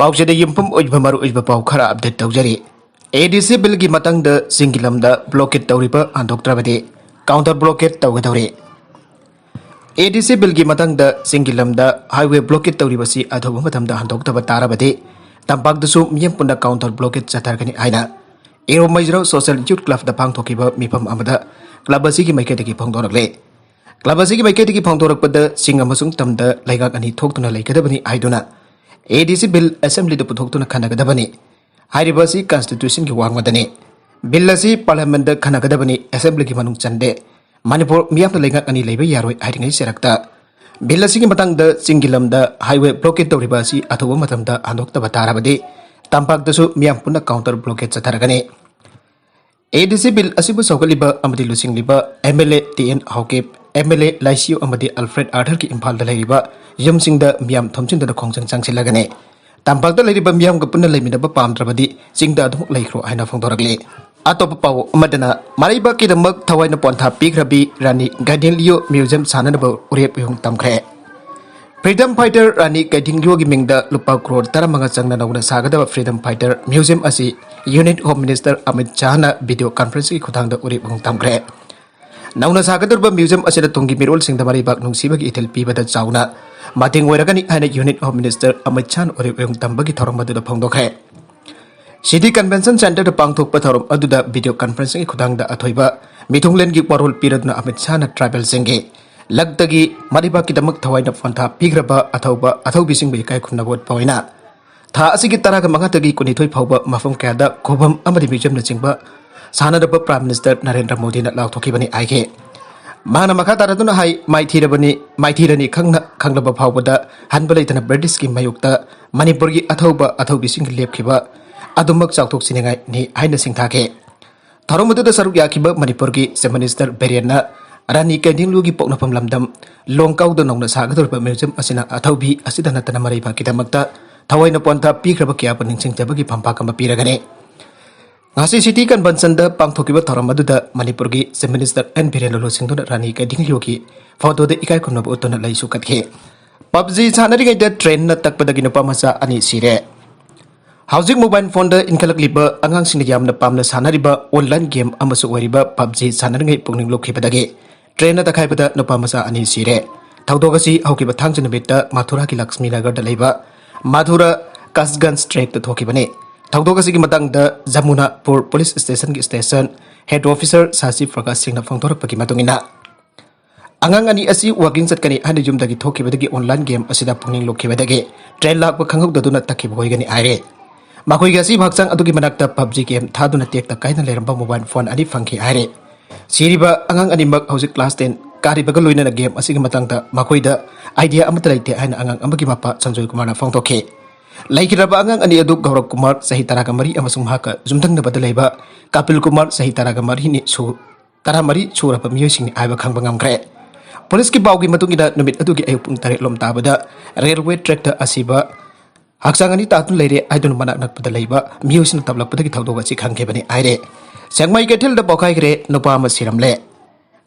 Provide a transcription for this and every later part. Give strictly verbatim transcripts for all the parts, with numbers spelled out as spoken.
ꯄꯥꯎꯆꯦꯗ ꯌꯨꯝꯐꯝ ꯑꯣꯏꯕ ꯃꯔꯨꯑꯣꯏꯕ ꯄꯥꯎ ꯈꯔ ꯑꯞꯗꯦꯠ ꯇꯧꯖꯔꯤ꯫ ꯑꯦ ꯗꯤ ꯁꯤ ꯕꯤꯜꯒꯤ ꯃꯇꯥꯡꯗ ꯆꯤꯡꯒꯤ ꯂꯝꯗ ꯕ꯭ꯂꯣꯀꯦꯠ ꯇꯧꯔꯤꯕ ꯍꯟꯗꯣꯛꯇ꯭ꯔꯕꯗꯤ ꯀꯥꯎꯟꯇꯔ ꯕ꯭ꯂꯣꯀꯦꯠ ꯇꯧꯒꯗꯧꯔꯤ꯫ ꯑꯦ ꯗꯤ ꯁꯤ ꯕꯤꯜꯒꯤ ꯃꯇꯥꯡꯗ ꯆꯤꯡꯒꯤ ꯂꯝꯗ ꯍꯥꯏꯋꯦ ꯕ꯭ꯂꯣꯀꯦꯠ ꯇꯧꯔꯤꯕꯁꯤ ꯑꯊꯨꯕ ꯃꯇꯝꯗ ꯍꯟꯗꯣꯛꯇꯕ ꯇꯥꯔꯕꯗꯤ ꯇꯝꯄꯥꯛꯇꯁꯨ ꯃꯤꯌꯥꯝ ꯄꯨꯟꯅ ꯀꯥꯎꯟꯇꯔ ꯕ꯭ꯂꯣꯀꯦꯠ ꯆꯠꯊꯔꯒꯅꯤ ꯍꯥꯏꯅ ꯏꯔꯣꯝ ꯃꯩꯖ꯭ꯔꯥꯎ ꯁꯣꯁꯤꯌꯦꯜ ꯌꯨꯠ ꯀ꯭ꯂꯕꯇ ꯄꯥꯡꯊꯣꯛꯈꯤꯕ ꯃꯤꯐꯝ ꯑꯃꯗ ꯀ꯭ꯂꯕ ꯑꯁꯤꯒꯤ ꯃꯥꯏꯀꯩꯗꯒꯤ ꯐꯣꯡꯗꯣꯔꯛꯂꯦ꯫ ꯀ꯭ꯂꯕ ꯑꯁꯤꯒꯤ ꯃꯥꯏꯀꯩꯗꯒꯤ ꯐꯣꯡꯗꯣꯔꯛꯄꯗ ꯆꯤꯡ ꯑꯃꯁꯨꯡ ꯇꯝꯗ ꯂꯩꯉꯥꯛ ꯑꯅꯤ ꯊꯣꯛꯇꯨꯅ ꯂꯩꯒꯗꯕꯅꯤ ꯍꯥꯏꯗꯨꯅ ꯑꯦ ꯗꯤ ꯁꯤ ꯕꯤꯜ ꯑꯦꯁꯦꯝꯕ꯭ꯂꯤꯗ ꯄꯨꯊꯣꯛꯇꯨꯅ ꯈꯟꯅꯒꯗꯕꯅꯤ꯫ ꯍꯥꯏꯔꯤꯕ ꯑꯁꯤ ꯀꯟꯁꯇꯤꯇ꯭ꯌꯨꯁꯟꯒꯤ ꯋꯥꯡꯃꯗꯅꯤ꯫ ꯕꯤꯜ ꯑꯁꯤ ꯄꯥꯔꯂꯤꯌꯥꯃꯦꯟꯗ ꯈꯟꯅꯒꯗꯕꯅꯤ, ꯑꯦꯁꯦꯝꯕ꯭ꯂꯤꯒꯤ ꯃꯅꯨꯡ ꯆꯟꯗꯦ꯫ ꯃꯅꯤꯄꯨꯔ ꯃꯤꯌꯥꯝꯅ ꯂꯩꯉꯥꯛ ꯑꯅꯤ ꯂꯩꯕ ꯌꯥꯔꯣꯏ ꯍꯥꯏꯔꯤꯉꯩ ꯆꯩꯔꯛꯇ ꯕꯤꯜ ꯑꯁꯤꯒꯤ ꯃꯇꯥꯡꯗ ꯆꯤꯡꯒꯤ ꯂꯝꯗ ꯍꯥꯏꯋꯦ ꯕ꯭ꯂꯣꯀꯦꯠ ꯇꯧꯔꯤꯕ ꯑꯁꯤ ꯑꯊꯨꯕ ꯃꯇꯝꯗ ꯍꯟꯗꯣꯛꯇꯕ ꯇꯥꯔꯕꯗꯤ ꯇꯝꯄꯥꯛꯇꯁꯨ ꯃꯤꯌꯥꯝ ꯄꯨꯟꯅ ꯀꯥꯎꯟꯇꯔ ꯕ꯭ꯂꯣꯀꯦꯠ ꯆꯠꯊꯔꯒꯅꯤ꯫ ꯑꯦ ꯗꯤ ꯁꯤ ꯕꯤꯜ ꯑꯁꯤꯕꯨ ꯁꯧꯒꯠꯂꯤꯕ ꯑꯃꯗꯤ ꯂꯨꯆꯤꯡꯂꯤꯕ M L A T N Haokip, M L A ꯂꯥꯏꯁꯤꯌꯨ ꯑꯃꯗꯤ ꯑꯜꯐ꯭ꯔꯦꯗ ꯑꯥꯔꯊꯔꯒꯤ ꯏꯝꯐꯥꯜꯗ ꯂꯩꯔꯤꯕ ꯌꯨꯝꯁꯤꯡꯗ ꯃꯤꯌꯥꯝ ꯊꯣꯝꯖꯤꯟꯗꯨꯅ ꯈꯣꯡꯖꯪ ꯆꯪꯁꯤꯜꯂꯒꯅꯤ꯫ ꯇꯝꯄꯥꯛꯇ ꯂꯩꯔꯤꯕ ꯃꯤꯌꯥꯝꯒ ꯄꯨꯟꯅ ꯂꯩꯃꯤꯟꯅꯕ ꯄꯥꯝꯗ꯭ꯔꯕꯗꯤ ꯆꯤꯡꯗ ꯑꯗꯨꯃꯛ ꯂꯩꯈ꯭ꯔꯣ ꯍꯥꯏꯅ ꯐꯣꯡꯗꯣꯔꯛꯂꯤ꯫ ꯑꯇꯣꯞꯄ ꯄꯥꯎ ꯑꯃꯗꯅ ꯃꯔꯩꯕꯥꯛꯀꯤꯗꯃꯛ ꯊꯋꯥꯏꯅ ꯄꯣꯟꯊꯥ ꯄꯤꯈ꯭ꯔꯕꯤ ꯔꯥꯅꯤ ꯒꯥꯏꯗꯤꯟꯂꯤꯌꯣ ꯃ꯭ꯌꯨꯖꯤꯌꯝ ꯁꯥꯟꯅꯅꯕ ꯎꯔꯦꯞ ꯎꯌꯨꯡ ꯇꯝꯈ꯭ꯔꯦ꯫ ꯐ꯭ꯔꯤꯗꯝ ꯐꯥꯏꯇꯔ ꯔꯥꯅꯤ ꯒꯥꯏꯗꯤꯟꯂꯤꯌꯣꯒꯤ ꯃꯤꯡꯗ ꯂꯨꯄꯥ ꯀ꯭ꯔꯣꯔ ꯇꯔꯥꯃꯉꯥ ꯆꯪꯅ ꯅꯧꯅ ꯁꯥꯒꯗꯕ ꯐ꯭ꯔꯤꯗꯝ ꯐꯥꯏꯇꯔ ꯃ꯭ꯌꯨꯖꯤꯌꯝ ꯑꯁꯤ ꯌꯨꯅꯤꯠ ꯍꯣꯝ ꯃꯤꯅꯤꯁꯇꯔ ꯑꯃꯤꯠ ꯁꯥꯍꯅ ꯚꯤꯗꯤꯑꯣ ꯀꯟꯐꯔꯦꯟꯁꯀꯤ ꯈꯨꯠꯊꯥꯡꯗ ꯎꯔꯦꯞ ꯎꯌꯨꯡ ꯇꯝꯈ꯭ꯔꯦ꯫ ꯅꯧꯅ ꯁꯥꯒꯗꯧꯔꯤꯕ ꯃ꯭ꯌꯨꯖꯤꯌꯝ ꯑꯁꯤꯅ ꯇꯨꯡꯒꯤ ꯃꯤꯔꯣꯜꯁꯤꯡꯗ ꯃꯔꯩꯕꯥꯛ ꯅꯨꯡꯁꯤꯕꯒꯤ ꯏꯊꯤꯜ ꯄꯤꯕꯗ ꯆꯥꯎꯅ ꯃꯇꯦꯡ ꯑꯣꯏꯔꯒꯅꯤ ꯍꯥꯏꯅ ꯌꯨꯅꯤꯠ ꯍꯣꯝ ꯃꯤꯅꯤꯁꯇꯔ ꯑꯃꯤꯠ ꯁꯥꯍꯅ ꯎꯔꯦꯞ ꯎꯌꯨꯡ ꯇꯝꯕꯒꯤ ꯊꯧꯔꯝ ꯑꯗꯨꯗ ꯐꯣꯡꯗꯣꯛꯈ꯭ꯔꯦ꯫ ꯁꯤꯇꯤ ꯀꯟꯚꯦꯟꯁꯟ ꯁꯦꯟꯇꯔꯗ ꯄꯥꯡꯊꯣꯛꯄ ꯊꯧꯔꯝ ꯑꯗꯨꯗ ꯚꯤꯗꯤꯑꯣ ꯀꯟꯐꯔꯦꯟꯁꯤꯡꯒꯤ ꯈꯨꯠꯊꯥꯡꯗ ꯑꯊꯣꯏꯕ ꯃꯤꯊꯨꯡꯂꯦꯟꯒꯤ ꯋꯥꯔꯣꯜ ꯄꯤꯔꯗꯨꯅ ꯑꯃꯤꯠ ꯁꯥꯍꯅ ꯇ꯭ꯔꯥꯏꯕꯦꯜꯁꯤꯡꯒꯤ ꯂꯛꯇꯒꯤ ꯃꯔꯩꯕꯥꯛꯀꯤꯗꯃꯛ ꯊꯋꯥꯏꯅ ꯄꯣꯟꯊꯥ ꯄꯤꯈ꯭ꯔꯕ ꯑꯊꯧꯕ ꯑꯊꯧꯕꯤꯁꯤꯡꯕꯨ ꯏꯀꯥꯏ ꯈꯨꯝꯅꯕ ꯎꯠꯄ ꯑꯣꯏꯅ ꯊꯥ ꯑꯁꯤꯒꯤ ꯇꯔꯥꯒ ꯃꯉꯥꯗꯒꯤ ꯀꯨꯟꯅꯤꯊꯣꯏ ꯐꯥꯎꯕ ꯃꯐꯝ ꯀꯌꯥꯗ ꯈꯨꯕꯝ ꯑꯃꯗꯤ ꯃ꯭ꯌꯨꯖꯤꯌꯝꯅꯆꯤꯡꯕ ꯁꯥꯟꯅꯔꯕ ꯄ꯭ꯔꯥꯏꯝ ꯃꯤꯅꯤꯁꯇꯔ ꯅꯔꯦꯟꯗ꯭ꯔ ꯃꯣꯗꯤꯅ ꯂꯥꯎꯊꯣꯛꯈꯤꯕꯅꯤ ꯍꯥꯏꯈꯤ꯫ ꯃꯍꯥꯛꯅ ꯃꯈꯥ ꯇꯥꯔꯗꯨꯅ ꯍꯥꯏ, ꯃꯥꯏꯊꯤꯔꯕꯅꯤ, ꯃꯥꯏꯊꯤꯔꯅꯤ ꯈꯪꯅ ꯈꯪꯂꯕ ꯐꯥꯎꯕꯗ ꯍꯟꯕ ꯂꯩꯇꯅ ꯕ꯭ꯔꯤꯇꯤꯁꯀꯤ ꯃꯥꯌꯣꯛꯇ ꯃꯅꯤꯄꯨꯔꯒꯤ ꯑꯊꯧꯕ ꯑꯊꯧꯕꯤꯁꯤꯡ ꯂꯦꯞꯈꯤꯕ ꯑꯗꯨꯃꯛ ꯆꯥꯎꯊꯣꯛꯆꯅꯤꯡꯉꯥꯏꯅꯤ ꯍꯥꯏꯅ ꯁꯤꯡꯊꯥꯈꯤ꯫ ꯊꯧꯔꯝ ꯑꯗꯨꯗ ꯁꯔꯨꯛ ꯌꯥꯈꯤꯕ ꯃꯅꯤꯄꯨꯔꯒꯤ ꯆꯤꯐ ꯃꯤꯅꯤꯁꯇꯔ ꯕꯤꯔꯦꯟꯅ ꯔꯥꯅꯤ ꯒꯥꯏꯗꯤꯟꯂꯤꯌꯣꯒꯤ ꯄꯣꯛꯅꯐꯝ ꯂꯝꯗꯝ ꯂꯣꯡꯀꯥꯎꯗ ꯅꯧꯅ ꯁꯥꯒꯗꯧꯔꯤꯕ ꯃ꯭ꯌꯨꯖꯤꯌꯝ ꯑꯁꯤꯅ ꯑꯊꯧꯕꯤ ꯑꯁꯤꯗ ꯅꯠꯇꯅ ꯃꯔꯩꯕꯥꯛꯀꯤꯗꯃꯛꯇ ꯊꯋꯥꯏꯅ ꯄꯣꯟꯊꯥ ꯄꯤꯈ꯭ꯔꯕ ꯀꯌꯥꯕꯨ ꯅꯤꯡꯁꯤꯡꯖꯕꯒꯤ ꯐꯝꯄꯥꯛ ꯑꯃ ꯄꯤꯔꯒꯅꯤ꯫ ꯉꯁꯤ ꯁꯤꯇꯤ ꯀꯟꯚꯦꯟꯁꯟꯗ ꯄꯥꯡꯊꯣꯛꯈꯤꯕ ꯊꯧꯔꯝ ꯑꯗꯨꯗ ꯃꯅꯤꯄꯨꯔꯒꯤ ꯆꯤꯐ ꯃꯤꯅꯤꯁꯇꯔ ꯑꯦꯟ ꯕꯤꯔꯦꯟꯅ ꯂꯨꯆꯤꯡꯗꯨꯅ ꯔꯥꯅꯤ ꯒꯥꯏꯗꯤꯟꯂꯤꯌꯣꯒꯤ ꯐꯣꯇꯣꯗ ꯏꯀꯥꯏ ꯈꯨꯝꯅꯕ ꯎꯠꯇꯨꯅ ꯂꯩꯁꯨ ꯀꯠꯈꯤ꯫ ꯄꯞꯖꯤ ꯁꯥꯟꯅꯔꯤꯉꯩꯗ ꯇ꯭ꯔꯦꯟꯅ ꯇꯛꯄꯗꯒꯤ ꯅꯨꯄꯥ ꯃꯆꯥ ꯑꯅꯤ ꯁꯤꯔꯦ꯫ ꯍꯧꯖꯤꯛ ꯃꯣꯕꯥꯏꯜ ꯐꯣꯟꯗ ꯏꯟꯈꯠꯂꯛꯂꯤꯕ ꯑꯉꯥꯡꯁꯤꯡꯅ ꯌꯥꯝꯅ ꯄꯥꯝꯅ ꯁꯥꯟꯅꯔꯤꯕ ꯑꯣꯟꯂꯥꯏꯟ ꯒꯦꯝ ꯑꯃꯁꯨ ꯑꯣꯏꯔꯤꯕ ꯄꯞꯖꯤ ꯁꯥꯟꯅꯔꯤꯉꯩ ꯄꯨꯛꯅꯤꯡ ꯂꯨꯞꯈꯤꯕꯗꯒꯤ ꯇ꯭ꯔꯦꯟꯅ ꯇꯛꯈꯥꯏꯕꯗ ꯅꯨꯄꯥ ꯃꯆꯥ ꯑꯅꯤ ꯁꯤꯔꯦ꯫ ꯊꯧꯗꯣꯛ ꯑꯁꯤ ꯍꯧꯈꯤꯕ ꯊꯥꯡꯖ ꯅꯨꯃꯤꯠꯇ ꯃꯊꯨꯔꯥꯒꯤ ꯂꯛꯁꯃꯤ ꯅꯒꯔꯗ ꯂꯩꯕ ꯃꯊꯨꯔꯥ ꯀꯁꯒꯟꯖ ꯇ꯭ꯔꯦꯛꯇ ꯊꯣꯛꯈꯤꯕꯅꯤ꯫ ꯊꯧꯗꯣꯛ ꯑꯁꯤꯒꯤ ꯃꯇꯥꯡꯗ ꯖꯃꯨꯅꯥꯄꯨꯔ ꯄꯨꯂꯤꯁ ꯁ꯭ꯇꯦꯁꯟꯒꯤ ꯁ꯭ꯇꯦꯁꯟ ꯍꯦꯗ ꯑꯣꯐꯤꯁꯔ ꯁꯥꯁꯤ ꯄ꯭ꯔꯀꯥꯁ ꯁꯤꯡꯅ ꯐꯣꯡꯗꯣꯔꯛꯄꯒꯤ ꯃꯇꯨꯡ ꯏꯟꯅ, ꯑꯉꯥꯡ ꯑꯅꯤ ꯑꯁꯤ ꯋꯥꯀꯤꯡ ꯆꯠꯀꯅꯤ ꯍꯥꯏꯅ ꯌꯨꯝꯗꯒꯤ ꯊꯣꯛꯈꯤꯕꯗꯒꯤ ꯑꯣꯟꯂꯥꯏꯟ ꯒꯦꯝ ꯑꯁꯤꯗ ꯄꯨꯛꯅꯤꯡ ꯂꯨꯞꯈꯤꯕꯗꯒꯤ ꯇ꯭ꯔꯦꯟ ꯂꯥꯛꯄ ꯈꯪꯍꯧꯗꯗꯨꯅ ꯇꯛꯈꯤꯕ ꯑꯣꯏꯒꯅꯤ ꯍꯥꯏꯔꯦ꯫ ꯃꯈꯣꯏꯒꯤ ꯑꯁꯤꯕ ꯍꯛꯆꯥꯡ ꯑꯗꯨꯒꯤ ꯃꯅꯥꯛꯇ ꯄꯞꯖꯤ ꯒꯦꯝ ꯊꯥꯗꯨꯅ ꯇꯦꯛꯇ ꯀꯥꯏꯅ ꯂꯩꯔꯝꯕ ꯃꯣꯕꯥꯏꯜ ꯐꯣꯟ ꯑꯅꯤ ꯐꯪꯈꯤ ꯍꯥꯏꯔꯦ꯫ ꯁꯤꯔꯤꯕ ꯑꯉꯥꯡ ꯑꯅꯤꯃꯛ ꯍꯧꯖꯤꯛ ꯀ꯭ꯂꯥꯁ ꯇꯦꯟ ꯀꯥꯔꯤꯕꯒ ꯂꯣꯏꯅꯅ ꯒꯦꯝ ꯑꯁꯤꯒꯤ ꯃꯇꯥꯡꯗ ꯃꯈꯣꯏꯗ ꯑꯥꯏꯗꯤꯌꯥ ꯑꯃꯠꯇ ꯂꯩꯇꯦ ꯍꯥꯏꯅ ꯑꯉꯥꯡ ꯑꯃꯒꯤ ꯃꯄꯥ ꯁꯟꯖꯣꯏ ꯀꯨꯃꯥꯔꯅ ꯐꯣꯡꯗꯣꯛꯈꯤ꯫ ꯂꯩꯈꯤꯗ꯭ꯔꯕ ꯑꯉꯥꯡ ꯑꯅꯤ ꯑꯗꯨ ꯒꯧꯔꯕ ꯀꯨꯃꯥꯔ, ꯆꯍꯤ ꯇꯔꯥꯒ ꯃꯔꯤ, ꯑꯃꯁꯨꯡ ꯃꯍꯥꯛꯀ ꯌꯨꯝꯊꯪꯅꯕꯗ ꯂꯩꯕ ꯀꯄꯤꯜ ꯀꯨꯃꯥꯔ, ꯆꯍꯤ ꯇꯔꯥꯒ ꯃꯔꯤꯅꯤ ꯁꯨ-, ꯇꯔꯥꯃꯔꯤ ꯁꯨꯔꯕ ꯃꯤꯑꯣꯏꯁꯤꯡꯅꯤ ꯍꯥꯏꯕ ꯈꯪꯕ ꯉꯝꯈ꯭ꯔꯦ꯫ ꯄꯨꯂꯤꯁꯀꯤ ꯄꯥꯎꯒꯤ ꯃꯇꯨꯡ ꯏꯟꯅ, ꯅꯨꯃꯤꯠ ꯑꯗꯨꯒꯤ ꯑꯌꯨꯛ ꯄꯨꯡ ꯇꯔꯦꯠ ꯂꯣꯝ ꯇꯥꯕꯗ ꯔꯦꯜꯋꯦ ꯇ꯭ꯔꯦꯛꯇ ꯑꯁꯤꯕ ꯍꯛꯆꯥꯡ ꯑꯅꯤ ꯇꯥꯗꯨꯅ ꯂꯩꯔꯦ ꯍꯥꯏꯗꯨꯅ ꯃꯅꯥꯛ ꯅꯛꯄꯗ ꯂꯩꯕ ꯃꯤꯑꯣꯏꯁꯤꯡꯅ ꯇꯝꯂꯛꯄꯗꯒꯤ ꯊꯧꯗꯣꯛ ꯑꯁꯤ ꯈꯪꯈꯤꯕꯅꯤ ꯍꯥꯏꯔꯦ꯫ ꯁꯦꯛꯃꯥꯏ ꯀꯩꯊꯦꯜꯗ ꯄꯣꯈꯥꯏꯈ꯭ꯔꯦ, ꯅꯨꯄꯥ ꯑꯃ ꯁꯤꯔꯝꯂꯦ꯫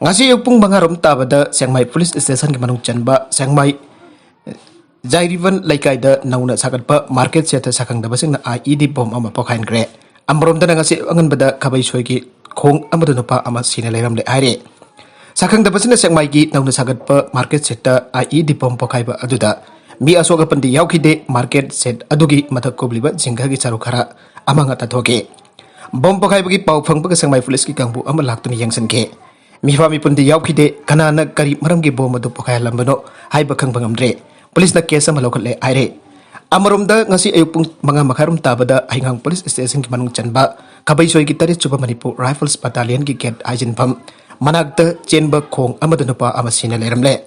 ꯉꯁꯤ ꯑꯌꯨꯛ ꯄꯨꯡ ꯃꯉꯥ ꯔꯣꯝ ꯇꯥꯕꯗ ꯁꯦꯛꯃꯥꯏ ꯄꯨꯂꯤꯁ ꯁ꯭ꯇꯦꯁꯟꯒꯤ ꯃꯅꯨꯡ ꯆꯟꯕ ꯁꯦꯛꯃꯥꯏ ꯖꯥꯏꯔꯤꯕꯟ ꯂꯩꯀꯥꯏꯗ ꯅꯧꯅ ꯁꯥꯒꯠꯄ ꯃꯥꯔꯀꯦꯠ ꯁꯦꯠꯇ ꯁꯛꯈꯪꯗꯕꯁꯤꯡꯅ ꯑꯥꯏ ꯏ ꯗꯤ ꯕꯣꯝ ꯑꯃ ꯄꯣꯈꯥꯏꯈ꯭ꯔꯦ꯫ ꯑꯃꯔꯣꯝꯗꯅ ꯉꯁꯤ ꯑꯉꯟꯕꯗ ꯈꯥꯕꯩꯁꯣꯏꯒꯤ ꯈꯣꯡ ꯑꯃꯗ ꯅꯨꯄꯥ ꯑꯃ ꯁꯤꯅ ꯂꯩꯔꯝꯂꯦ ꯍꯥꯏꯔꯦ꯫ ꯁꯛꯈꯪꯗꯕꯁꯤꯅ ꯁꯦꯛꯃꯥꯏꯒꯤ ꯅꯧꯅ ꯁꯥꯒꯠꯄ ꯃꯥꯔꯀꯦꯠ ꯁꯦꯠꯇ ꯑꯥꯏ ꯏ ꯗꯤ ꯕꯣꯝ ꯄꯣꯈꯥꯏꯕ ꯑꯗꯨꯗ ꯃꯤ ꯑꯁꯣꯛ ꯑꯄꯟꯗꯤ ꯌꯥꯎꯈꯤꯗꯦ꯫ ꯃꯥꯔꯀꯦꯠ ꯁꯦꯠ ꯑꯗꯨꯒꯤ ꯃꯊꯛ ꯀꯨꯞꯂꯤꯕ ꯖꯤꯡꯒꯒꯤ ꯆꯔꯨ ꯈꯔ ꯑꯃ ꯉꯥꯛꯇ ꯊꯣꯛꯈꯤ꯫ ꯕꯣꯝ ꯄꯣꯈꯥꯏꯕꯒꯤ ꯄꯥꯎ ꯐꯪꯕꯒ ꯁꯦꯛꯃꯥꯏ ꯄꯨꯂꯤꯁꯀꯤ ꯀꯥꯡꯕꯨ ꯑꯃ ꯂꯥꯛꯇꯨꯅ ꯌꯦꯡꯁꯤꯟꯈꯤ꯫ ꯃꯤꯐꯥ ꯃꯤꯄꯨꯟꯗꯤ ꯌꯥꯎꯈꯤꯗꯦ꯫ ꯀꯅꯥꯅ ꯀꯔꯤ ꯃꯔꯝꯒꯤ ꯕꯣꯝ ꯑꯗꯨ ꯄꯣꯈꯥꯏꯍꯜꯂꯝꯕꯅꯣ ꯍꯥꯏꯕ ꯈꯪꯕ ꯉꯝꯗ꯭ꯔꯦ꯫ ꯄꯨꯂꯤꯁꯅ ꯀꯦꯁ ꯑꯃ ꯂꯧꯈꯠꯂꯦ ꯍꯥꯏꯔꯦ꯫ ꯑꯃꯔꯣꯝꯗ, ꯉꯁꯤ ꯑꯌꯨꯛ ꯄꯨꯡ ꯃꯉꯥ ꯃꯈꯥꯏꯔꯣꯝ ꯇꯥꯕꯗ ꯍꯩꯉꯥꯡ ꯄꯨꯂꯤꯁ ꯁ꯭ꯇꯦꯁꯟꯒꯤ ꯃꯅꯨꯡ ꯆꯟꯕ ꯈꯥꯕꯩꯁꯣꯏꯒꯤ ꯇꯔꯦꯠ ꯁꯨꯕ ꯃꯅꯤꯄꯨꯔ ꯔꯥꯏꯐꯜꯁ ꯕꯠꯇꯥꯂꯤꯌꯟꯒꯤ ꯒꯦꯠ ꯍꯥꯏꯖꯤꯟꯐꯝ ꯃꯅꯥꯛꯇ ꯆꯦꯟꯕ ꯈꯣꯡ ꯑꯃꯗ ꯅꯨꯄꯥ ꯑꯃ ꯁꯤꯅ ꯂꯩꯔꯝꯂꯦ꯫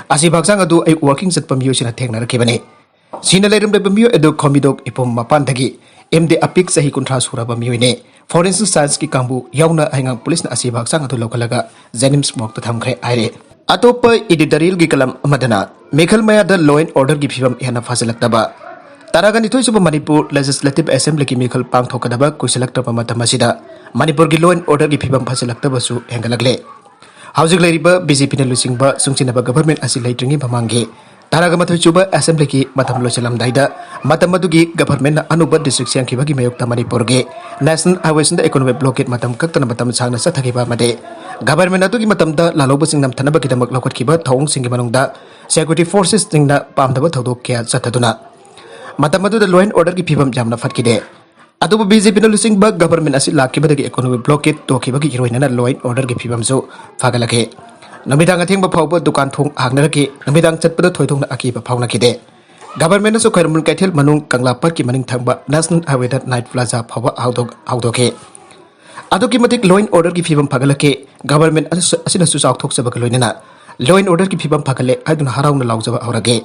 ꯑꯁꯤꯕ ꯍꯛꯆꯥꯡ ꯑꯗꯨ ꯑꯌꯨꯛ ꯋꯥꯀꯤꯡ ꯆꯠꯄ ꯃꯤꯑꯣꯏꯁꯤꯡꯅ ꯊꯦꯡꯅꯔꯛꯈꯤꯕꯅꯤ꯫ ꯁꯤꯅ ꯂꯩꯔꯝꯂꯤꯕ ꯃꯤꯑꯣꯏ ꯑꯗꯨ ꯈꯣꯝꯕꯤꯗꯣꯛ ꯏꯄꯨꯝ ꯃꯄꯥꯟꯗꯒꯤ ꯑꯦꯝ ꯗꯦ ꯑꯄꯤꯛ, ꯆꯍꯤ ꯀꯨꯟꯊ꯭ꯔꯥ ꯁꯨꯔꯕ ꯃꯤꯑꯣꯏꯅꯤ꯫ ꯐꯣꯔꯦꯟꯁꯤꯛ ꯁꯥꯏꯟꯁꯀꯤ ꯀꯥꯡꯕꯨ ꯌꯥꯎꯅ ꯍꯩꯉꯥꯡ ꯄꯨꯂꯤꯁꯅ ꯑꯁꯤꯕ ꯍꯛꯆꯥꯡ ꯑꯗꯨ ꯂꯧꯈꯠꯂꯒ ꯖꯦꯅꯤꯝꯁ ꯃꯣꯔꯒꯇ ꯊꯝꯈ꯭ꯔꯦ ꯍꯥꯏꯔꯦ꯫ ꯑꯇꯣꯞꯄ ꯏꯗꯤꯇꯣꯔꯤꯌꯦꯜꯒꯤ ꯀꯂꯝ ꯑꯃꯗꯅ, ꯃꯦꯘꯥꯂꯌꯥꯗ law and orderꯒꯤ ꯐꯤꯕꯝ ꯍꯦꯟꯅ ꯐꯖꯜꯂꯛꯇꯕ꯫ ꯇꯔꯥꯒ ꯅꯤꯊꯣꯏ ꯁꯨꯕ ꯃꯅꯤꯄꯨꯔ ꯂꯦꯖꯤꯁꯂꯦꯇꯤꯚ ꯑꯦꯁꯦꯝꯕ꯭ꯂꯤꯒꯤ ꯃꯤꯈꯜ ꯄꯥꯡꯊꯣꯛꯀꯗꯕ ꯀꯨꯏꯁꯜꯂꯛꯇ꯭ꯔꯕ ꯃꯇꯝ ꯑꯁꯤꯗ ꯃꯅꯤꯄꯨꯔꯒꯤ law and orderꯒꯤ ꯐꯤꯕꯝ ꯐꯖꯜꯂꯛꯇꯕꯁꯨ ꯍꯦꯟꯒꯠꯂꯛꯂꯦ꯫ ꯍꯧꯖꯤꯛ ꯂꯩꯔꯤꯕ ꯕꯤ ꯖꯦ ꯄꯤꯅ ꯂꯨꯆꯤꯡꯕ ꯁꯨꯡꯁꯤꯟꯅꯕ ꯒꯚꯔꯟꯃꯦꯟꯠ ꯑꯁꯤ ꯂꯩꯇ꯭ꯔꯤꯉꯩ ꯃꯃꯥꯡꯒꯤ ꯇꯔꯥꯒ ꯃꯥꯊꯣꯏ ꯁꯨꯕ ꯑꯦꯁꯦꯝꯕ꯭ꯂꯤꯒꯤ ꯃꯇꯝ ꯂꯣꯏꯁꯤꯜꯂꯝꯗꯥꯏꯗ, ꯃꯇꯝ ꯑꯗꯨꯒꯤ ꯒꯚꯔꯟꯃꯦꯟꯠꯅ ꯑꯅꯧꯕ ꯗꯤꯁꯇ꯭ꯔꯤꯛ ꯁꯦꯝꯈꯤꯕꯒꯤ ꯃꯥꯌꯣꯛꯇ ꯃꯅꯤꯄꯨꯔꯒꯤ ꯅꯦꯁꯅꯦꯜ ꯍꯥꯏꯋꯦꯁꯤꯡꯗ ꯏꯀꯣꯅꯣꯃꯤꯛ ꯕ꯭ꯂꯣꯀꯦꯗ ꯃꯇꯝ ꯀꯛꯇꯅ ꯃꯇꯝ ꯁꯥꯡꯅ ꯆꯠꯊꯈꯤꯕ ꯑꯃꯗꯤ ꯒꯚꯔꯟꯃꯦꯟꯠ ꯑꯗꯨꯒꯤ ꯃꯇꯝꯗ ꯂꯥꯜꯍꯧꯕꯁꯤꯡ ꯅꯝꯊꯅꯕꯒꯤꯗꯃꯛ ꯂꯧꯈꯠꯈꯤꯕ ꯊꯧꯑꯣꯡꯁꯤꯡꯒꯤ ꯃꯅꯨꯡꯗ ꯁꯦꯀ꯭ꯌꯨꯔꯤꯇꯤ ꯐꯣꯔꯁꯦꯁꯁꯤꯡꯅ ꯄꯥꯝꯗꯕ ꯊꯧꯗꯣꯛ ꯀꯌꯥ ꯆꯠꯊꯗꯨꯅ ꯃꯇꯝ ꯑꯗꯨꯗ ꯂꯣ ꯑꯦꯟ ꯑꯣꯔꯗꯔꯒꯤ ꯐꯤꯕꯝ ꯌꯥꯝꯅ ꯐꯠꯈꯤꯗꯦ꯫ ꯑꯗꯨꯕꯨ ꯕꯤ ꯖꯦ ꯄꯤꯅ ꯂꯨꯆꯤꯡꯕ ꯒꯚꯔꯟꯃꯦꯟꯠ ꯑꯁꯤ ꯂꯥꯛꯈꯤꯕꯗꯒꯤ ꯏꯀꯣꯅꯣꯃꯤꯛ ꯕ꯭ꯂꯣꯀꯦꯗ ꯇꯣꯛꯈꯤꯕꯒꯤ ꯏꯔꯣꯏꯅꯅ ꯂꯣ ꯑꯦꯟ ꯑꯣꯔꯗꯔꯒꯤ ꯐꯤꯕꯝꯁꯨ ꯐꯒꯠꯂꯛꯈꯤ꯫ ꯅꯨꯃꯤꯗꯥꯡ ꯑꯊꯦꯡꯕ ꯐꯥꯎꯕ ꯗꯨꯀꯥꯟ ꯊꯣꯡ ꯍꯥꯡꯅꯔꯛꯈꯤ꯫ ꯅꯨꯃꯤꯗꯥꯡ ꯆꯠꯄꯗ ꯊꯣꯏꯗꯣꯛꯅ ꯑꯀꯤꯕ ꯐꯥꯎꯅꯈꯤꯗꯦ꯫ ꯒꯚꯔꯟꯃꯦꯟꯠꯅꯁꯨ ꯈ꯭ꯋꯥꯏꯔꯝꯕꯟ ꯀꯩꯊꯦꯜ ꯃꯅꯨꯡ ꯀꯪꯂꯥ ꯄꯥꯔꯛꯀꯤ ꯃꯅꯤꯡ ꯊꯪꯕ ꯅꯦꯁꯅꯦꯜ ꯍꯥꯏꯋꯦꯗ ꯅꯥꯏꯠ ꯄ꯭ꯂꯥꯖꯥ ꯐꯥꯎꯕ ꯍꯧꯗꯣꯛ-, ꯍꯧꯗꯣꯛꯈꯤ꯫ ꯑꯗꯨꯛꯀꯤ ꯃꯇꯤꯛ ꯂꯣ ꯑꯦꯟ ꯑꯣꯔꯗꯔꯒꯤ ꯐꯤꯕꯝ ꯐꯒꯠꯂꯛꯈꯤ꯫ ꯒꯚꯔꯟꯃꯦꯟꯠ ꯑꯁꯤ-, ꯑꯁꯤꯅꯁꯨ ꯆꯥꯎꯊꯣꯛꯆꯕꯒ ꯂꯣꯏꯅꯅ ꯂꯣ ꯑꯦꯟ ꯑꯣꯔꯗꯔꯒꯤ ꯐꯤꯕꯝ ꯐꯒꯠꯂꯦ ꯍꯥꯏꯗꯨꯅ ꯍꯔꯥꯎꯅ ꯂꯥꯎꯖꯕ ꯍꯧꯔꯛꯈꯤ꯫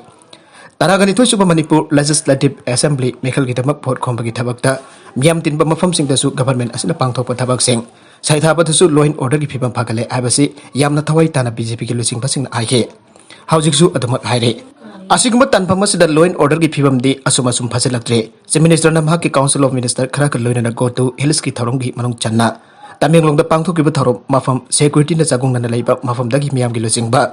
ꯇꯔꯥꯒ ꯅꯤꯊꯣꯏ ꯁꯨꯕ ꯃꯅꯤꯄꯨꯔ ꯂꯦꯖꯤꯁꯂꯦꯇꯤꯚ ꯑꯦꯁꯦꯝꯕ꯭ꯂꯤ ꯃꯤꯈꯜꯒꯤꯗꯃꯛ ꯚꯣꯠ ꯈꯣꯝꯕꯒꯤ ꯊꯕꯛꯇ ꯃꯤꯌꯥꯝ ꯇꯤꯟꯕ ꯃꯐꯝꯁꯤꯡꯗꯁꯨ ꯒꯚꯔꯟꯃꯦꯟꯠ ꯑꯁꯤꯅ ꯄꯥꯡꯊꯣꯛꯄ ꯊꯕꯛꯁꯤꯡ ꯁꯩꯊꯥꯕꯗꯁꯨ ꯂꯣ ꯑꯦꯟ ꯑꯣꯔꯗꯔꯒꯤ ꯐꯤꯕꯝ ꯐꯒꯠꯂꯦ ꯍꯥꯏꯕꯁꯤ ꯌꯥꯝꯅ ꯊꯋꯥꯏ ꯇꯥꯅ ꯕꯤ ꯖꯦ ꯄꯤꯒꯤ ꯂꯨꯆꯤꯡꯕꯁꯤꯡꯅ ꯍꯥꯏꯈꯤ꯫ ꯍꯧꯖꯤꯛꯁꯨ ꯑꯗꯨꯃꯛ ꯍꯥꯏꯔꯤ꯫ ꯑꯁꯤꯒꯨꯝꯕ ꯇꯥꯟꯐꯝ ꯑꯁꯤꯗ ꯂꯣ ꯑꯦꯟ ꯑꯣꯔꯗꯔꯒꯤ ꯐꯤꯕꯝꯗꯤ ꯑꯁꯨꯝ ꯑꯁꯨꯝ ꯐꯖꯜꯂꯛꯇ꯭ꯔꯦ꯫ ꯆꯤꯐ ꯃꯤꯅꯤꯁꯇꯔꯅ ꯃꯍꯥꯛꯀꯤ ꯀꯥꯎꯟꯁꯤꯜ ꯑꯣꯐ ꯃꯤꯅꯤꯁꯇꯔ ꯈꯔꯒ ꯂꯣꯏꯅꯅ ꯒꯣ ꯇꯨ ꯍꯤꯜꯁꯀꯤ ꯊꯧꯔꯝꯒꯤ ꯃꯅꯨꯡ ꯆꯟꯅ ꯇꯃꯦꯡꯂꯣꯡꯗ ꯄꯥꯡꯊꯣꯛꯈꯤꯕ ꯊꯧꯔꯝ ꯃꯐꯝ ꯁꯦꯀ꯭ꯌꯨꯔꯤꯇꯤꯅ ꯆꯥꯒꯣꯡꯅꯅ ꯂꯩꯕ ꯃꯐꯝꯗꯒꯤ ꯃꯤꯌꯥꯝꯒꯤ ꯂꯨꯆꯤꯡꯕ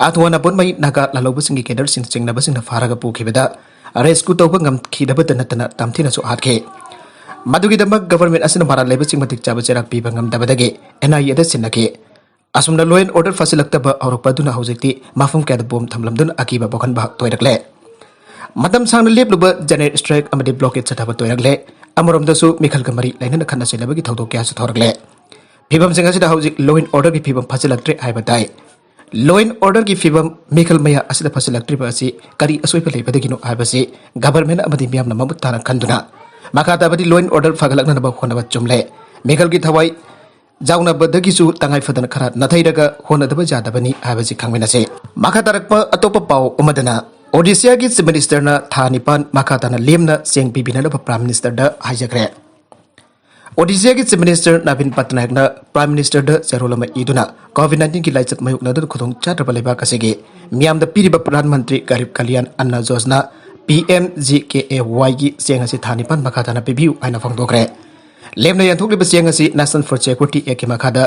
ꯑꯊꯋꯥꯅ ꯄꯣꯠꯃꯩ ꯅꯥꯒꯥ ꯂꯥꯜꯍꯧꯕꯁꯤꯡꯒꯤ ꯀꯦꯗꯔꯁꯤꯡ ꯆꯤꯡꯅꯕꯁꯤꯡꯅ ꯐꯥꯔꯒ ꯄꯨꯈꯤꯕꯗ ꯔꯦꯁꯀ꯭ꯌꯨ ꯇꯧꯕ ꯉꯝꯈꯤꯗꯕꯇ ꯅꯠꯇꯅ ꯇꯝꯊꯤꯅꯁꯨ ꯍꯥꯠꯈꯤ꯫ ꯃꯗꯨꯒꯤꯗꯃꯛ ꯒꯚꯔꯟꯃꯦꯟꯠ ꯑꯁꯤꯅ ꯃꯔꯥꯜ ꯂꯩꯕꯁꯤꯡ ꯃꯇꯤꯛ ꯆꯥꯕ ꯆꯩꯔꯥꯛ ꯄꯤꯕ ꯉꯝꯗꯕꯗꯒꯤ ꯑꯦꯟ ꯑꯥꯏ ꯑꯦꯗ ꯁꯤꯟꯅꯈꯤ꯫ ꯑꯁꯨꯝꯅ ꯂꯣ ꯑꯦꯟ ꯑꯣꯔꯗꯔ ꯐꯥꯁꯤꯜꯂꯛꯇꯕ ꯍꯧꯔꯛꯄ ꯑꯗꯨꯅ ꯍꯧꯖꯤꯛꯇꯤ ꯃꯐꯝ ꯀꯌꯥꯗ ꯕꯣꯝ ꯊꯝꯂꯝꯗꯨꯅ ꯑꯀꯤꯕ ꯄꯣꯛꯍꯟꯕ ꯇꯣꯏꯔꯛꯂꯦ꯫ ꯃꯇꯝ ꯁꯥꯡꯅ ꯂꯦꯞꯂꯨꯕ ꯖꯦꯅꯔꯦꯜ ꯁ꯭ꯇ꯭ꯔꯥꯏꯛ ꯑꯃꯗꯤ ꯕ꯭ꯂꯣꯀꯦꯗ ꯆꯠꯊꯕ ꯇꯣꯏꯔꯛꯂꯦ꯫ ꯑꯃꯔꯣꯝꯗꯁꯨ ꯃꯤꯈꯜꯒ ꯃꯔꯤ ꯂꯩꯅꯅ ꯈꯠꯅ ꯆꯩꯅꯕꯒꯤ ꯊꯧꯗꯣꯛ ꯀꯌꯥꯁꯨ ꯊꯣꯔꯛꯂꯦ꯫ ꯐꯤꯕꯝꯁꯤꯡ ꯑꯁꯤꯗ ꯍꯧꯖꯤꯛ ꯂꯣ ꯑꯦꯟ ꯑꯣꯔꯗꯔꯒꯤ ꯐꯤꯕꯝ ꯐꯖꯜꯂꯛꯇ꯭ꯔꯦ ꯍꯥꯏꯕ ꯇꯥꯏ꯫ ꯂꯣ ꯑꯦꯟ ꯑꯣꯔꯗꯔꯒꯤ ꯐꯤꯕꯝ ꯃꯤꯈꯜ ꯃꯌꯥ ꯑꯁꯤꯗ ꯐꯖꯜꯂꯛꯇ꯭ꯔꯤꯕ ꯑꯁꯤ ꯀꯔꯤ ꯑꯁꯣꯏꯕ ꯂꯩꯕꯗꯒꯤꯅꯣ ꯍꯥꯏꯕꯁꯤ ꯒꯚꯔꯟꯃꯦꯟꯠ ꯑꯃꯗꯤ ꯃꯤꯌꯥꯝꯅ ꯃꯃꯨꯠ ꯇꯥꯅ ꯈꯟꯗꯨꯅ ꯃꯈꯥ ꯇꯥꯕꯗꯤ ꯂꯣ ꯑꯦꯟ ꯑꯣꯔꯗꯔ ꯐꯒꯠꯂꯛꯅꯅꯕ ꯍꯣꯠꯅꯕ ꯆꯨꯝꯂꯦ꯫ ꯃꯤꯈꯜꯒꯤ ꯊꯋꯥꯏ ꯌꯥꯎꯅꯕꯗꯒꯤꯁꯨ ꯇꯉꯥꯏ ꯐꯗꯅ ꯈꯔ ꯅꯥꯊꯩꯔꯒ ꯍꯣꯠꯅꯗꯕ ꯌꯥꯗꯕꯅꯤ ꯍꯥꯏꯕꯁꯤ ꯈꯪꯃꯤꯟꯅꯁꯤ꯫ ꯃꯈꯥ ꯇꯥꯔꯛꯄ ꯑꯇꯣꯞꯄ ꯄꯥꯎ ꯑꯃꯗꯅ, ꯑꯣꯗꯤꯁꯥꯒꯤ ꯆꯤꯐ ꯃꯤꯅꯤꯁꯇꯔꯅ ꯊꯥ ꯅꯤꯄꯥꯟ ꯃꯈꯥ ꯇꯥꯅ ꯂꯦꯝꯅ ꯆꯦꯡ ꯄꯤꯕꯤꯅꯅꯕ ꯄ꯭ꯔꯥꯏꯝ ꯃꯤꯅꯤꯁꯇꯔꯗ ꯍꯥꯏꯖꯈ꯭ꯔꯦ꯫ ꯑꯣꯗꯤꯁꯥꯒꯤ ꯆꯤꯐ ꯃꯤꯅꯤꯁꯇꯔ ꯅꯕꯤꯟ ꯄꯠꯅꯥꯌꯛꯅ ꯄ꯭ꯔꯥꯏꯝ ꯃꯤꯅꯤꯁꯇꯔꯗ ꯆꯦꯔꯣꯜ ꯑꯃ ꯏꯗꯨꯅ ꯀꯣꯚꯤꯗ ꯅꯥꯏꯟꯇꯤꯟꯒꯤ ꯂꯥꯏꯆꯠ ꯃꯥꯌꯣꯛꯅꯗꯨꯅ ꯈꯨꯗꯣꯡ ꯆꯥꯗ꯭ꯔꯕ ꯂꯩꯕꯥꯛ ꯑꯁꯤꯒꯤ ꯃꯤꯌꯥꯝꯗ ꯄꯤꯔꯤꯕ Pradhan Mantri Garib Kalyan Ann Yojana, P M G K A ꯋꯥꯏꯒꯤ ꯆꯦꯡ ꯑꯁꯤ ꯊꯥ ꯅꯤꯄꯥꯟ ꯃꯈꯥ ꯇꯥꯅ ꯄꯤꯕꯤꯌꯨ ꯍꯥꯏꯅ ꯐꯣꯡꯗꯣꯛꯈ꯭ꯔꯦ꯫ ꯂꯦꯝꯅ ꯌꯦꯟꯊꯣꯛꯂꯤꯕ ꯆꯦꯡ ꯑꯁꯤ ꯅꯦꯁꯅꯦꯜ ꯐꯨꯗ ꯁꯦꯀ꯭ꯌꯨꯔꯤꯇꯤ ꯑꯦꯛꯀꯤ ꯃꯈꯥꯗ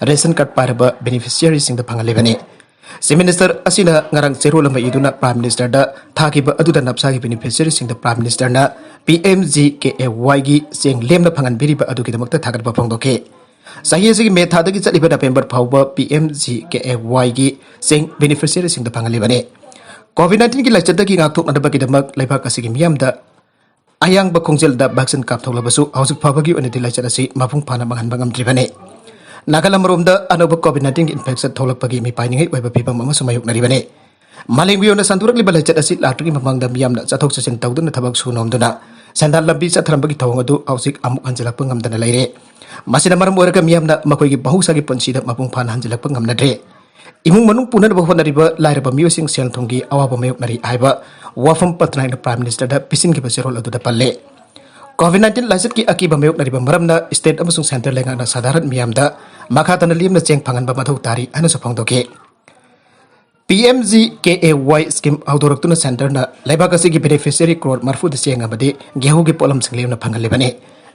ꯔꯦꯁꯟ ꯀꯥꯔꯗ ꯄꯥꯏꯔꯕ ꯕꯦꯅꯤꯐꯤꯁꯤꯌꯔꯤꯁꯤꯡꯗ ꯐꯪꯍꯜꯂꯤꯕꯅꯤ꯫ Chief Minister ꯑꯁꯤꯅ ꯉꯔꯥꯡ ꯆꯦꯔꯣꯜ ꯑꯃ ꯏꯗꯨꯅ Prime Ministerꯗ ꯊꯥꯈꯤꯕ ꯑꯗꯨꯗ ꯅꯞꯁꯥꯒꯤ beneficiaryꯁꯤꯡꯗ Prime Ministerꯅ P M G K A Yꯒꯤ ꯆꯦꯡ ꯂꯦꯝꯅ ꯐꯪꯍꯟꯕꯤꯔꯤꯕ ꯑꯗꯨꯒꯤꯗꯃꯛꯇ ꯊꯥꯒꯠꯄ ꯐꯣꯡꯗꯣꯛꯈꯤ꯫ ꯆꯍꯤ ꯑꯁꯤꯒꯤ ꯃꯦ ꯊꯥꯗꯒꯤ ꯆꯠꯂꯤꯕ ꯅꯕꯦꯝꯕꯔ ꯐꯥꯎꯕ P M G K A Yꯒꯤ ꯆꯦꯡ beneficiaryꯁꯤꯡꯗ ꯐꯪꯍꯜꯂꯤꯕꯅꯤ꯫ COVID nineteenꯒꯤ ꯂꯥꯏꯆꯠꯇꯒꯤ ꯉꯥꯛꯊꯣꯛꯅꯅꯕꯒꯤꯗꯃꯛ ꯂꯩꯕꯥꯛ ꯑꯁꯤꯒꯤ ꯃꯤꯌꯥꯝꯗ ꯑꯌꯥꯡꯕ ꯈꯣꯡꯖꯦꯜꯗ vaccine ꯀꯥꯞꯊꯣꯛꯂꯕꯁꯨ ꯍꯧꯖꯤꯛ ꯐꯥꯎꯕꯒꯤ ꯑꯣꯏꯅꯗꯤ ꯂꯥꯏꯆꯠ ꯑꯁꯤ ꯃꯄꯨꯡ ꯐꯥꯅ ꯃꯥꯡꯍꯟꯕ ꯉꯝꯗ꯭ꯔꯤꯕꯅꯤ꯫ ꯅꯥꯒꯥꯂꯝ ꯃꯔꯣꯝꯗ ꯑꯅꯧꯕ COVID nineteenꯒꯤ infection ꯊꯣꯛꯂꯛꯄꯒꯤ ꯃꯤꯄꯥꯏꯅꯤꯡꯉꯥꯏ ꯑꯣꯏꯕ ꯐꯤꯕꯝ ꯑꯃꯁꯨ ꯃꯥꯌꯣꯛꯅꯔꯤꯕꯅꯤ꯫ ꯃꯥꯂꯦꯝꯒꯤ ꯑꯣꯏꯅ ꯁꯟꯗꯣꯔꯛꯂꯤꯕ ꯂꯥꯏꯆꯠ ꯑꯁꯤ ꯂꯥꯛꯇ꯭ꯔꯤꯉꯩ ꯃꯃꯥꯡꯗ ꯃꯤꯌꯥꯝꯅ ꯆꯠꯊꯣꯛ ꯆꯠꯁꯤꯟ ꯇꯧꯗꯨꯅ ꯊꯕꯛ ꯁꯨ ꯅꯣꯝꯗꯨꯅ ꯁꯦꯟꯗꯥꯟ ꯂꯝꯕꯤ ꯆꯠꯊꯔꯝꯕꯒꯤ ꯊꯧꯑꯣꯡ ꯑꯗꯨ ꯍꯧꯖꯤꯛ ꯑꯃꯨꯛ ꯍꯟꯖꯤꯜꯂꯛꯄ ꯉꯝꯗꯅ ꯂꯩꯔꯦ꯫ ꯃꯁꯤꯅ ꯃꯔꯝ ꯑꯣꯏꯔꯒ ꯃꯤꯌꯥꯝꯅ ꯃꯈꯣꯏꯒꯤ ꯃꯍꯧꯁꯥꯒꯤ ꯄꯨꯟꯁꯤꯗ ꯃꯄꯨꯡ ꯐꯥꯅ ꯍꯟꯖꯤꯜꯂꯛꯄ ꯉꯝꯅꯗ꯭ꯔꯦ꯫ ꯏꯃꯨꯡ ꯃꯅꯨꯡ ꯄꯨꯅꯅꯕ ꯍꯣꯠꯅꯔꯤꯕ ꯂꯥꯏꯔꯕ ꯃꯤꯑꯣꯏꯁꯤꯡ ꯁꯦꯜ ꯊꯨꯝꯒꯤ ꯑꯋꯥꯕ ꯃꯥꯌꯣꯛꯅꯔꯤ ꯍꯥꯏꯕ ꯋꯥꯐꯝ ꯄꯠꯅꯥꯏꯛꯅ Prime Ministerꯗ ꯄꯤꯁꯤꯟꯈꯤꯕ ꯆꯦꯔꯣꯜ ꯑꯗꯨꯗ ꯄꯜꯂꯦ꯫ COVID nineteen ꯂꯥꯏꯆꯠꯀꯤ ꯑꯀꯤꯕ ꯃꯥꯌꯣꯛꯅꯔꯤꯕ ꯃꯔꯝꯅ state ꯑꯃꯁꯨꯡ centre ꯂꯩꯉꯥꯛꯅ ꯁꯥꯙꯥꯔꯟ ꯃꯤꯌꯥꯝꯗ ꯃꯈꯥ ꯇꯥꯅ ꯂꯦꯝꯅ ꯆꯦꯡ ꯐꯪꯍꯟꯕ ꯃꯊꯧ ꯇꯥꯔꯤ ꯍꯥꯏꯅꯁꯨ ꯐꯣꯡꯗꯣꯛꯈꯤ꯫ P M G K A Y scheme ꯍꯧꯗꯣꯔꯛꯇꯨꯅ centreꯅ ꯂꯩꯕꯥꯛ ꯑꯁꯤꯒꯤ beneficiary crore ꯃꯔꯤꯐꯨꯗ ꯆꯦꯡ ꯑꯃꯗꯤ ꯒꯦꯍꯨꯒꯤ ꯄꯣꯠꯂꯝꯁꯤꯡ ꯂꯦꯝꯅ ꯐꯪꯍꯜꯂꯤꯕꯅꯤ꯫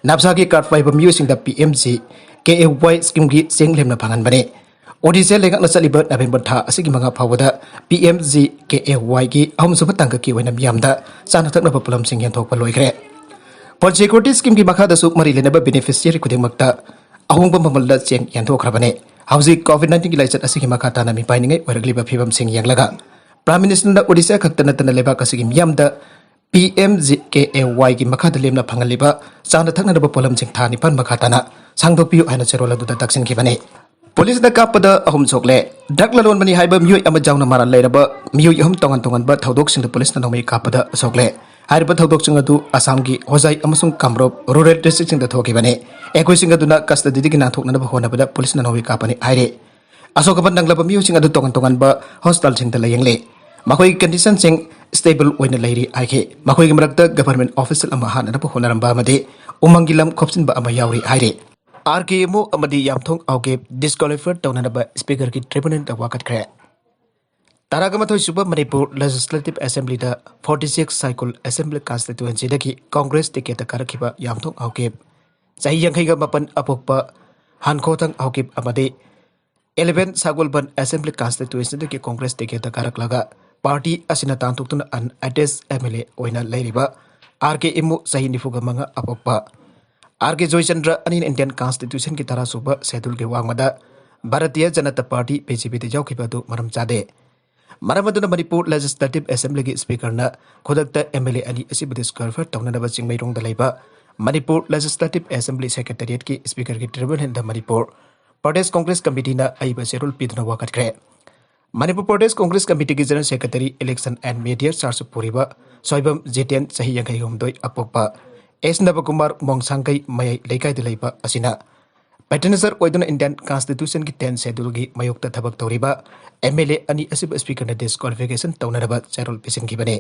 ꯅꯞꯁꯥꯒꯤ card ꯄꯥꯏꯕ ꯃꯤꯑꯣꯏꯁꯤꯡꯗ P M G K A Y schemeꯒꯤ ꯆꯦꯡ ꯂꯦꯝꯅ ꯐꯪꯍꯟꯕꯅꯤ꯫ ꯑꯣꯗꯤꯁꯥ ꯂꯩꯉꯥꯛꯅ ꯆꯠꯂꯤꯕ ꯅꯕꯦꯝꯕꯔ ꯊꯥ ꯑꯁꯤꯒꯤ ꯃꯉꯥ ꯐꯥꯎꯕꯗ P M G K A Yꯒꯤ ꯑꯍꯨꯝꯁꯨꯕ ꯇꯥꯡꯀꯛꯀꯤ ꯑꯣꯏꯅ ꯃꯤꯌꯥꯝꯗ ꯆꯥꯅ ꯊꯛꯅꯕ ꯄꯣꯠꯂꯝꯁꯤꯡ ꯌꯦꯟꯊꯣꯛꯄ ꯂꯣꯏꯈ꯭ꯔꯦ꯫ Food Security Schemeꯒꯤ ꯃꯈꯥꯗꯁꯨ ꯃꯔꯤ ꯂꯩꯅꯕ beneficiary ꯈꯨꯗꯤꯡꯃꯛꯇ ꯑꯍꯣꯡꯕ ꯃꯃꯜꯗ ꯆꯦꯡ ꯌꯦꯟꯊꯣꯛꯈ꯭ꯔꯕꯅꯤ꯫ ꯍꯧꯖꯤꯛ COVID nineteenꯒꯤ ꯂꯥꯏꯆꯠ ꯑꯁꯤꯒꯤ ꯃꯈꯥ ꯇꯥꯅ ꯃꯤꯄꯥꯏꯅꯤꯡꯉꯥꯏ ꯑꯣꯏꯔꯛꯂꯤꯕ ꯐꯤꯕꯝꯁꯤꯡ ꯌꯦꯡꯂꯒ Prime Ministerꯅ ꯑꯣꯗꯤꯁꯥ ꯈꯛꯇ ꯅꯠꯇꯅ ꯂꯩꯕꯥꯛ ꯑꯁꯤꯒꯤ ꯃꯤꯌꯥꯝꯗ P M G K A Yꯒꯤ ꯃꯈꯥꯗ ꯂꯦꯝꯅ ꯐꯪꯍꯜꯂꯤꯕ ꯆꯥꯅ ꯊꯛꯅꯅꯕ ꯄꯣꯠꯂꯝꯁꯤꯡ ꯊꯥ ꯅꯤꯄꯥꯟ ꯃꯈꯥ ꯇꯥꯅ ꯁꯥꯡꯗꯣꯛꯄꯤꯌꯨ ꯍꯥꯏꯅ ꯆꯦꯔꯣꯜ ꯑꯗꯨꯗ ꯇꯛꯁꯤꯟꯈꯤꯕꯅꯤ꯫ ꯄꯨꯂꯤꯁꯅ ꯀꯥꯞꯄꯗ ꯑꯍꯨꯝ ꯁꯣꯛꯂꯦ꯫ Drug ꯂꯂꯣꯟꯕꯅꯤ ꯍꯥꯏꯕ ꯃꯤꯑꯣꯏ ꯑꯃ ꯌꯥꯎꯅ ꯃꯔꯥꯜ ꯂꯩꯔꯕ ꯃꯤꯑꯣꯏ ꯑꯍꯨꯝ ꯇꯣꯉꯥꯟ ꯇꯣꯉꯥꯟꯕ ꯊꯧꯗꯣꯛꯁꯤꯡꯗ ꯄꯨꯂꯤꯁꯅ ꯅꯣꯡꯃꯩ ꯀꯥꯞꯄꯗ ꯁꯣꯛꯂꯦ꯫ ꯍꯥꯏꯔꯤꯕ ꯊꯧꯗꯣꯛꯁꯤꯡ ꯑꯗꯨ ꯑꯁꯥꯝꯒꯤ ꯍꯣꯖꯥꯏ ꯑꯃꯁꯨꯡ ꯀꯥꯝꯔꯨꯞ rural districtꯁꯤꯡꯗ ꯊꯣꯛꯈꯤꯕꯅꯤ꯫ ꯑꯩꯈꯣꯏꯁꯤꯡ ꯑꯗꯨꯅ custodyꯗꯒꯤ ꯅꯥꯟꯊꯣꯛꯅꯅꯕ ꯍꯣꯠꯅꯕꯗ ꯄꯨꯂꯤꯁꯅ ꯅꯣꯡꯃꯩ ꯀꯥꯞꯄꯅꯤ ꯍꯥꯏꯔꯤ꯫ ꯑꯁꯣꯛ ꯑꯄꯟ ꯅꯪꯂꯕ ꯃꯤꯑꯣꯏꯁꯤꯡ ꯑꯗꯨ ꯇꯣꯉꯥꯟ ꯇꯣꯉꯥꯟꯕ hospitalꯁꯤꯡꯗ ꯂꯥꯌꯦꯡꯂꯤ꯫ ꯃꯈꯣꯏꯒꯤ conditionꯁꯤꯡ stable ꯑꯣꯏꯅ ꯂꯩꯔꯤ ꯍꯥꯏꯈꯤ꯫ ꯃꯈꯣꯏꯒꯤ ꯃꯔꯛꯇ government official ꯑꯃ ꯍꯥꯠꯅꯅꯕ ꯍꯣꯠꯅꯔꯝꯕ ꯑꯃꯗꯤ ꯎꯃꯪꯒꯤ ꯂꯝ ꯈꯣꯞꯆꯤꯟꯕ ꯑꯃ ꯌꯥꯎꯔꯤ ꯍꯥꯏꯔꯤ꯫ R K M O ꯑꯃꯗꯤ ꯌꯥꯝꯊꯣꯡ ꯑꯥꯎꯀꯦꯞ disqualify ꯇꯧꯅꯅꯕ speakerꯒꯤ tribunalꯗ ꯋꯥꯀꯠꯈ꯭ꯔꯦ꯫ ꯇꯔꯥꯒ ꯃꯥꯊꯣꯏ ꯁꯨꯕ Manipur Legislative Assemblyꯗ forty six cycle Assembly constituencyꯗꯒꯤ Congress ticketꯇ ꯀꯥꯔꯛꯈꯤꯕ ꯌꯥꯝꯊꯣꯡ ꯑꯥꯎꯀꯦꯞ, ꯆꯍꯤ ꯌꯥꯡꯈꯩꯒ ꯃꯥꯄꯟ ꯑꯄꯣꯛꯄ ꯍꯥꯟꯈꯣꯊꯪ ꯑꯥꯎꯀꯦꯞ ꯑꯃꯗꯤ Eleven ꯁꯒꯣꯜꯕꯟ Assembly Constituencyꯗꯒꯤ Congress ticketꯇ ꯀꯥꯔꯛꯂꯒ party ꯑꯁꯤꯅ ꯇꯥꯟꯊꯣꯛꯇꯨꯅ unadvertised MLA ꯑꯣꯏꯅ ꯂꯩꯔꯤꯕ R K ꯏꯃꯨ, ꯆꯍꯤ ꯅꯤꯐꯨꯒ ꯃꯉꯥ ꯑꯄꯣꯛꯄ꯫ R K ꯖꯣꯏꯆꯟꯗ꯭ꯔ ꯑꯅꯤꯅ Indian Constitutionꯒꯤ ꯇꯔꯥ ꯁꯨꯕ scheduleꯒꯤ ꯋꯥꯡꯃꯗ Bharatiya Janata Party, BJPꯗ ꯌꯥꯎꯈꯤꯕ ꯑꯗꯨ ꯃꯔꯝ ꯆꯥꯗꯦ꯫ ꯃꯔꯝ ꯑꯗꯨꯅ ꯃꯅꯤꯄꯨꯔ Legislative Assemblyꯒꯤ Speakerꯅ ꯈꯨꯗꯛꯇ MLA ꯑꯅꯤ ꯑꯁꯤꯕꯨ disqualify ꯇꯧꯅꯅꯕ ꯆꯤꯡꯃꯩꯔꯣꯡꯗ ꯂꯩꯕ Manipur Legislative Assembly Secretariatꯀꯤ Speakerꯒꯤ tribunalꯗ Manipur Pradesh Congress Committeeꯅ ꯑꯏꯕ ꯆꯦꯔꯣꯜ ꯄꯤꯗꯨꯅ ꯋꯥꯀꯠꯈ꯭ꯔꯦ꯫ Manipur Pradesh Congress Committeeꯒꯤ General Secretary, Election and Media charge ꯄꯨꯔꯤꯕ ꯁꯣꯏꯕꯝ ꯖꯤꯇꯦꯟ, ꯆꯍꯤ ꯌꯥꯡꯈꯩ ꯍꯨꯝꯗꯣꯏ ꯑꯄꯣꯛꯄ, ꯑꯦꯁ ꯅꯕꯀꯨꯃꯥꯔ, ꯃꯣꯡꯁꯥꯡꯒꯩ ꯃꯌꯥꯏ ꯂꯩꯀꯥꯏꯗ ꯂꯩꯕ ꯑꯁꯤꯅ patronized ꯑꯣꯏꯗꯨꯅ Indian Constitutionꯒꯤ tenth scheduleꯒꯤ ꯃꯥꯌꯣꯛꯇ ꯊꯕꯛ ꯇꯧꯔꯤꯕ MLA ꯑꯅꯤ ꯑꯁꯤꯕꯨ Speakerꯅ disqualification ꯇꯧꯅꯅꯕ ꯆꯦꯔꯣꯜ ꯄꯤꯁꯤꯟꯈꯤꯕꯅꯤ꯫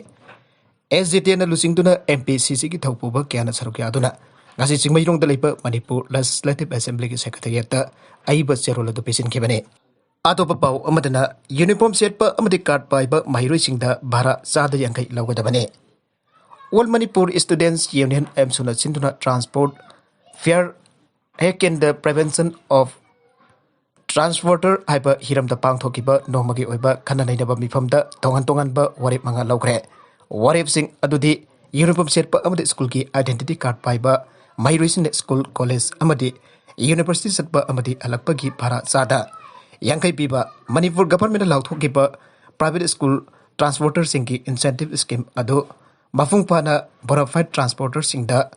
ꯑꯦꯁ ꯖꯤꯇꯦꯟꯅ ꯂꯨꯆꯤꯡꯗꯨꯅ MPCCꯒꯤ ꯊꯧꯄꯨꯕ ꯀꯌꯥꯅ ꯁꯔꯨꯛ ꯌꯥꯗꯨꯅ ꯉꯁꯤ ꯆꯤꯡꯃꯩꯔꯣꯡꯗ ꯂꯩꯕ ꯃꯅꯤꯄꯨꯔ Legislative Assemblyꯒꯤ Secretariatꯇ ꯑꯏꯕ ꯆꯦꯔꯣꯜ ꯑꯗꯨ ꯄꯤꯁꯤꯟꯈꯤꯕꯅꯤ꯫ ꯑꯇꯣꯞꯄ ꯄꯥꯎ ꯑꯃꯗꯅ, uniform ꯁꯦꯠꯄ ꯑꯃꯗꯤ card ꯄꯥꯏꯕ ꯃꯍꯩꯔꯣꯏꯁꯤꯡꯗ ꯚꯥꯔꯥ ꯆꯥꯗ ꯌꯥꯡꯈꯩ ꯂꯧꯒꯗꯕꯅꯤ꯫ All Manipur Students Union, AMSUꯅ ꯁꯤꯟꯗꯨꯅ transport fare hike and the prevention of transporter ꯍꯥꯏꯕ ꯍꯤꯔꯝꯗ ꯄꯥꯡꯊꯣꯛꯈꯤꯕ ꯅꯣꯡꯃꯒꯤ ꯑꯣꯏꯕ ꯈꯟꯅ ꯅꯩꯅꯕ ꯃꯤꯐꯝꯗ ꯇꯣꯉꯥꯟ ꯇꯣꯉꯥꯟꯕ ꯋꯥꯔꯦꯞ ꯃꯉꯥ ꯂꯧꯈ꯭ꯔꯦ꯫ ꯋꯥꯔꯦꯞꯁꯤꯡ ꯑꯗꯨꯗꯤ uniform ꯁꯦꯠꯄ ꯑꯃꯗꯤ schoolꯒꯤ identity card ꯄꯥꯏꯕ ꯃꯍꯩꯔꯣꯏꯁꯤꯡꯅ school, college ꯑꯃꯗꯤ university ꯆꯠꯄ ꯑꯃꯗꯤ ꯍꯜꯂꯛꯄꯒꯤ ꯚꯥꯔꯥ ꯆꯥꯗ ꯌꯥꯡꯈꯩ ꯄꯤꯕ, Manipur governmentꯅ ꯂꯥꯎꯊꯣꯛꯈꯤꯕ private school transporterꯁꯤꯡꯒꯤ incentive scheme ꯑꯗꯨ ꯃꯄꯨꯡ ꯐꯥꯅ bona fide transporterꯁꯤꯡꯗ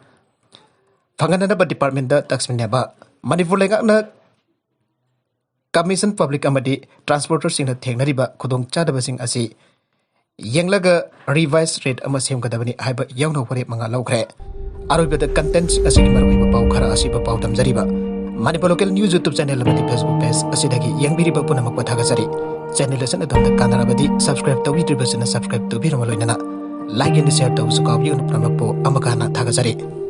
ꯐꯪꯍꯟꯅꯅꯕ departmentꯇ ꯇꯛꯁꯃꯤꯟꯅꯕ꯫ ꯃꯅꯤꯄꯨꯔ ꯂꯩꯉꯥꯛꯅ commission, public ꯑꯃꯗꯤ transporterꯁꯤꯡꯅ ꯊꯦꯡꯅꯔꯤꯕ ꯈꯨꯗꯣꯡꯆꯥꯗꯕꯁꯤꯡ ꯑꯁꯤ ꯌꯦꯡꯂꯒ revised rate ꯑꯃ ꯁꯦꯝꯒꯗꯕꯅꯤ ꯍꯥꯏꯕ ꯌꯥꯎꯅ ꯋꯥꯔꯦꯞ ꯃꯉꯥ ꯂꯧꯈ꯭ꯔꯦ꯫ ꯑꯔꯣꯏꯕꯗ content ꯑꯁꯤꯒꯤ ꯃꯔꯨꯑꯣꯏꯕ ꯄꯥꯎ ꯈꯔ ꯑꯁꯤꯕꯨ ꯄꯥꯎ ꯇꯝꯖꯔꯤꯕ꯫ Manipur Local News YouTube channel ꯑꯃꯗꯤ Facebook page ꯑꯁꯤꯗꯒꯤ ꯌꯦꯡꯕꯤꯔꯤꯕ ꯄꯨꯝꯅꯃꯛꯄꯨ ꯊꯥꯒꯠꯆꯔꯤ꯫ Channel ꯑꯁꯤꯅ ꯑꯗꯣꯝꯗ ꯀꯥꯟꯅꯔꯕꯗꯤ subscribe ꯇꯧꯕꯤꯗ꯭ꯔꯤꯕꯁꯤꯅ subscribe ꯇꯧꯕꯤꯔꯕ ꯂꯣꯏꯅꯅ like and share ꯇꯧꯕꯁꯨ ꯀꯥꯎꯕꯤꯒꯅꯨ꯫ ꯄꯨꯝꯅꯃꯛꯄꯨ ꯑꯃꯨꯛ ꯍꯟꯅ ꯊꯥꯒꯠꯆꯔꯤ꯫